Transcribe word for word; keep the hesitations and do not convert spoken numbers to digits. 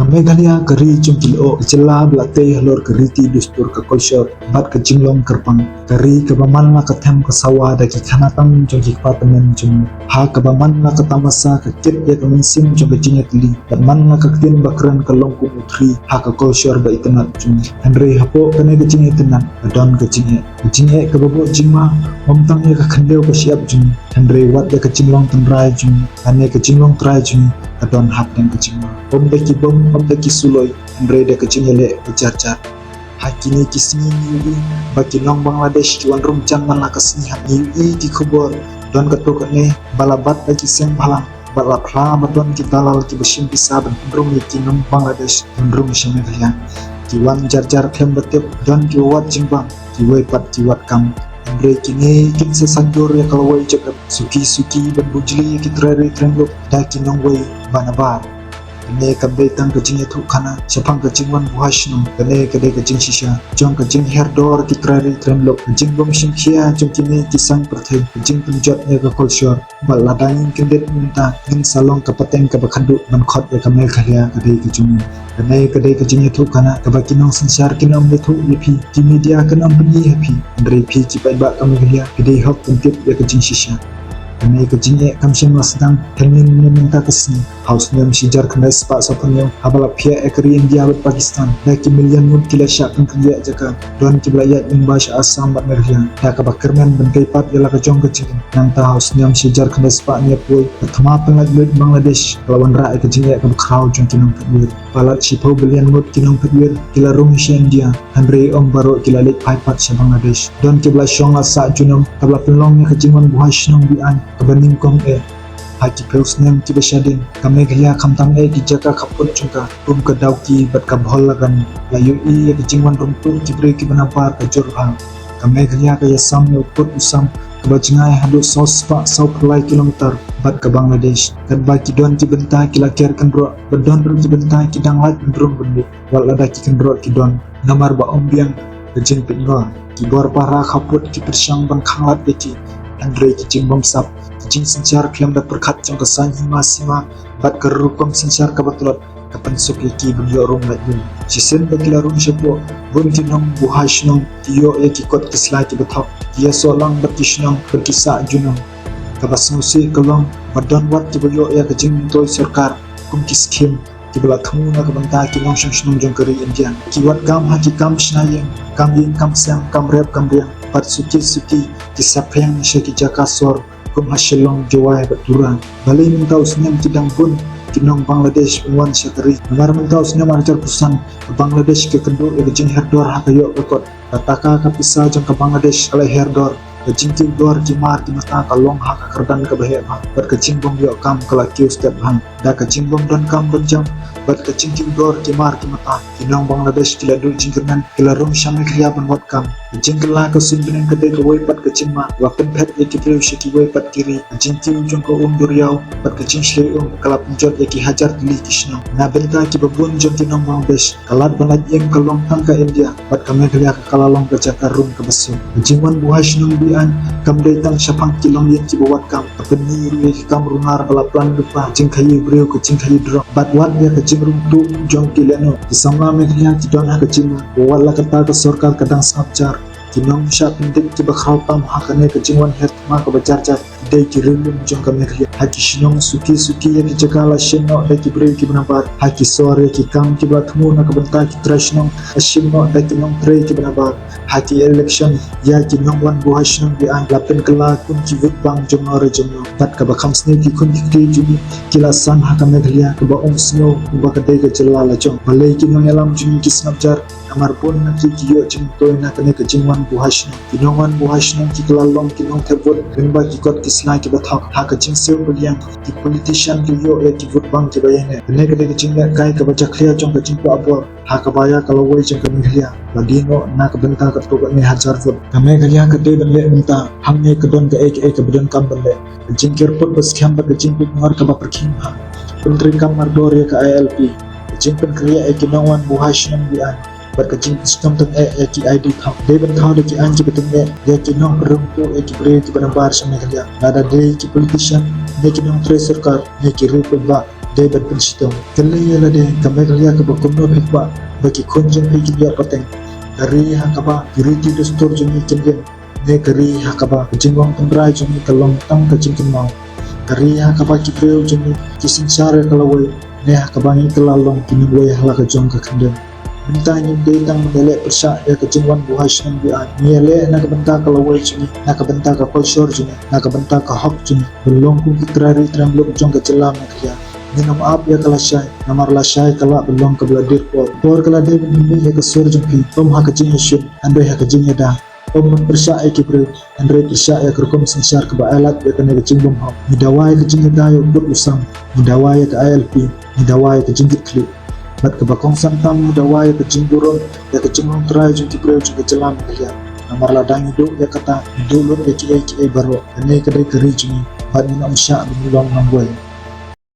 Ka Meghalaya ka ri jong ki lyoh, ka jylla ba la tei halor ka riti dustur, ka culture bad ka jinglong kyrpang. Ka ri kaba man la ka them ka sawa da ki khana tam jong ki kpa tymmen jong u, ha kaba man la ka tamasa ka kit ïa ka mynsiem jong ka jingïatylli, bad man la ka ktien ba kren ka long kum u thri ha ka culture ba itynnad jong u. Hynrei hapoh kane ka jingitynnad ka don ka jingeh, ka jingeh kaba buh jingma, ym tang ïa ka khyndew ka shyiap jong u, hynrei wat ïa ka jinglong tynrai jong u, kane ka jinglong trai jong u ka don hapdeng ka jingma. Ym da ki bom, ym da ki suloi, hynrei da ka jingïaleh ka jar jar. Ha kine ki sngi ngi ïohi ba ki nong Bangladesh ki wan rung jan man la ka sngi, ha ngi ïohi ki khubor don katto katne ba la bat da ki seng bhalang, ba la phla ba don ki dalal kiba shim pisa ban pynrung ïa ki nong Bangladesh ban rung sha Meghalaya. Ki wan jar jar khlem da tip, don kiba wad jingbam, kiwei pat ki wad kam. Hynrei kine kin sa saiñdur ïa ka lawei jaka suki suki ban bujli ïa ki trai ri trai muluk da ki nongwei ba nabar. Kane kam dei tang ka jingïathuhkhana shaphang ka jingwan buha shnong, kane ka dei ka jingshisha jong ka jinghiar dor ki trai ri trai muluk, ka jingbym shim khia jong kine ki saiñ pyrthei, ka jingpynjot ïa ka culture. Bad lada ngin kyndit mynta, ngin sa long ka pateng kaba khatduh ban khot ïa ka Meghalaya ka dei ka jong ngi. Kane ka dei ka jingïathuhkhana kaba ki nongsynshar kin ym ïathuh ïa phi, ki media kin ym pyni ha phi, hynrei phi ki paidbah ka Meghalaya phi dei hok ban tip ïa ka jingshisha. Kane ka jingeh kam shym la sdang hynnin mynta ka sngi. Ha u snem shi hajar khyndai spah sawphew hynñiew, haba la phiah ïa ka ri India bad Pakistan, da ki million ngut ki la shah pynkynriah jaka, don kiba la ïaid lyngba sha Assam bad Meghalaya da kaba kyrmen ban kei pat ïa la ka jong ka jingim. Nangta ha u snem shi hajar khyndai spah hynñiewphew, ka thma pynlait luid Bangladesh ka la wanrah ïa ka jingeh kaba khraw jong ki nongphet wir. Palat shiphew billion ngut ki nongphet wir ki la rung sha India, hynrei ym baroh ki la leit phai pat sha Bangladesh. Don kiba la shong la sah junom, kaba la pynlong ïa ka jingwan buha shnong be-aiñ kaba nyngkong eh. Ha ki phew snem kiba shadien, ka Meghalaya khamtam eh ki jaka khappud jong ka, kum ka Dawki bad ka Bhol Lagan, la ïohi ïa ka jingwan rung tuh ki briew kiba nabar ka jur bha. Ka Meghalaya ka ïasam ïa u pud u sam kaba jngai haduh saw spah sawphew lai kilometer bad ka Bangladesh. Katba ki don ki bynta ki la ker kynroh, bad don ruh ki bynta ki dang lait ban rung ban buh, wat lada ki kynroh ki don. Namar ba ym biang ka jingpynïoh, ki bor para khappud ki pyrshang ban khanglad ïa ki, hynrei ki jingbamsap, ki jingsynshar khlem da pyrkhat jong ka saiñ hima sima bad ka rukom synshar kaba tlot ka pynsuk ïa ki ban ïoh rung lait bun. Shisien ba ki la rung shapoh, bun ki nongbuha shnong ki ïoh ïa ki kot ki sla kiba thok, ki ïasoh lang bad ki shnong bad ki sah junom. Kaba sngewsih ka long ba don wat kiba ïoh ïa ka jingmyntoi sorkar kum ki skhim kiba la thmu na ka bynta ki nongshong shnong jong ka ri India. Ki wad kam ha ki kam shna ïing, kam ïing kam sem, kam rep kam riang, bad suki suki ki saphriang sha ki jaka sor kum ha Shillong, Jowai bad Tura. Balei mynta u snem ki dang bun ki nong Bangladesh ban wan sha ka ri? Namar mynta u snem ar hajar arphew san, ka Bangladesh ka kynduh ïa ka jinghiar dor ha ka ïoh ka kot. Ka taka ka pisa jong ka Bangladesh ka la hiar dor. Ka jingkiew dor ki mar ki mata ka long ha ka kyrdan kaba heh bha, bad ka jingbym ïoh kam ka la kiew stet bha. Da ka jingbym don kam don jam bad ka jingkiew dor ki mar ki mata, ki nong Bangladesh ki la duh jingkyrmen, ki la rung sha Meghalaya ban wad kam. Ka jingkylla ka suiñ bneng ka dei kawei pat ka jingma ba pynphet ïa ki briew sha kiwei pat ki ri. Ka jingkiew jong ka um duriaw bad ka jingshlei um ka la pynjot ïa ki hajar tylli ki shnong. Na bynta kiba bun jong ki nong Bangladesh, ka lad ban lait ïing ka long tang ka India, bad ka Meghalaya ka la long ka jaka rung kaba suk. Ka jingwan buha shnong be-aiñ kam dei tang shaphang ki longïing kiba wad kam, ka pyni ruh ïa ki kam runar ba la plan lypa, jingkhaïi briew, ka jingkhaïi drok, bad wat ïa ka jingrung tuh jong ki lehnoh. Ki samla Meghalaya ki don ha ka jingma ba wat la katta ka sorkar ka dang sngap jar, ki nongshah pyndik kiba khraw tam ha kane ka jingwan hiar thma kaba jar jar ki dei ki riewlum jong ka Meghalaya. Ha ki shnong suki suki ïa ki jaka la shim noh da ki briew kiba nabar. Ha ki sor ïa ki kam kiba la thmu na ka bynta ki trai shnong la shim noh da ki nongtrei kiba nabar. Ha ki election ïa ki nongwan buha shnong be-aiñ la pynkylla kum ki vote bank jong no re jong no. Bad kaba kham sniew, ki khun ki kti jong ngi ki la san ha ka Meghalaya kaba ym sngew ba ka dei ka jylla la jong. Balei ki nongïalam jong ngi ki sngap jar? Namar bun na ki ki ïoh jingmyntoi na kane ka jingwan buha shnong. Ki nongwan buha shnong ki kylla long ki nongthep vote lyngba ki kot ki sla kiba thok. Ha ka jingsiew pyrshang, ki politician ki ïoh ïa ki vote bank kiba ïaineh. Kane ka dei ka jinglehkai kaba jakhlia jong ka jingkwah bor ha kaba ïa ka lawei jong ka Meghalaya. Ba dei noh na ka bynta katto katne hajar vote. Ka Meghalaya ka dei ban leh mynta, hangne ka don kaei kaei kaba donkam ban leh. Ka jingkyrpad ba skhem bad ka jingpynïoh kaba pyrkhing ha ka pyntrei kam mardor ïa ka I L P. Ka jingpynkhreh ïa ki nongwan buha shnong be-aiñ bad ka jingshitom tyngeh ïa ki I D thok. Dei ban thaw da ki aiñ kiba tyngeh ïa ki nongpynrung tuh ïa ki briew kiba nabar sha Meghalaya. Lada dei ki politician ne ki nongtrei sorkar ne ki riew paidbah, dei ban pynshitom. Kylli ïa lade, ka Meghalaya kaba kumno phi kwah ba ki khun jong phi kin ïoh pateng? Ka ri ha kaba ki riti dustur jong ngi kin im, ne ka ri ha kaba ka jinglong tynrai jong ngi ka long tang ka jingkynmaw? Ka ri ha kaba ki briew jong ngi ki synshar ïa ka lawei, ne ha kaba ngi kylla long ki nongwei ha la ka jong ka khyndew? Mynta ngim dei tang ban ïaleh pyrshah ïa ka jingwan buhai shnong buaid. Ngi ïaleh na ka bynta ka lawei jong ngi, na ka bynta ka kolshor jong ngi, na ka bynta ka hok jong ngi ban long kum ki trai ri trai muluk jong ka jylla Meghalaya. Ngin ym ap ïa ka lashai, namar lashai ka lah ban long kaba la dier por. Por ka la dei ban pynmih ïa ka sur jong phi, ym ha ka jingïashun, hynrei ha ka jingïada. Ym ban pyrshah ïa ki briew, hynrei pyrshah ïa ka rukom synshar kaba ailad ïa kane ka jingbymhok. Ngi dawa ïa ka jingïada ïa u pud u sam, ngi dawa ïa ka I L P, ngi dawa ïa ka jingkitkhlieh. Bad kaba kongsan tam, ngi dawa ïa ka jingburom, ïa ka jinglong trai jong ki briew jong ka jylla Meghalaya. Namar lada ngi duh ïa kata, ngi duh lut ïa kiei kiei baroh. Kane ka dei ka ri jong ngi, bad ngin ym shah ban long nongwei.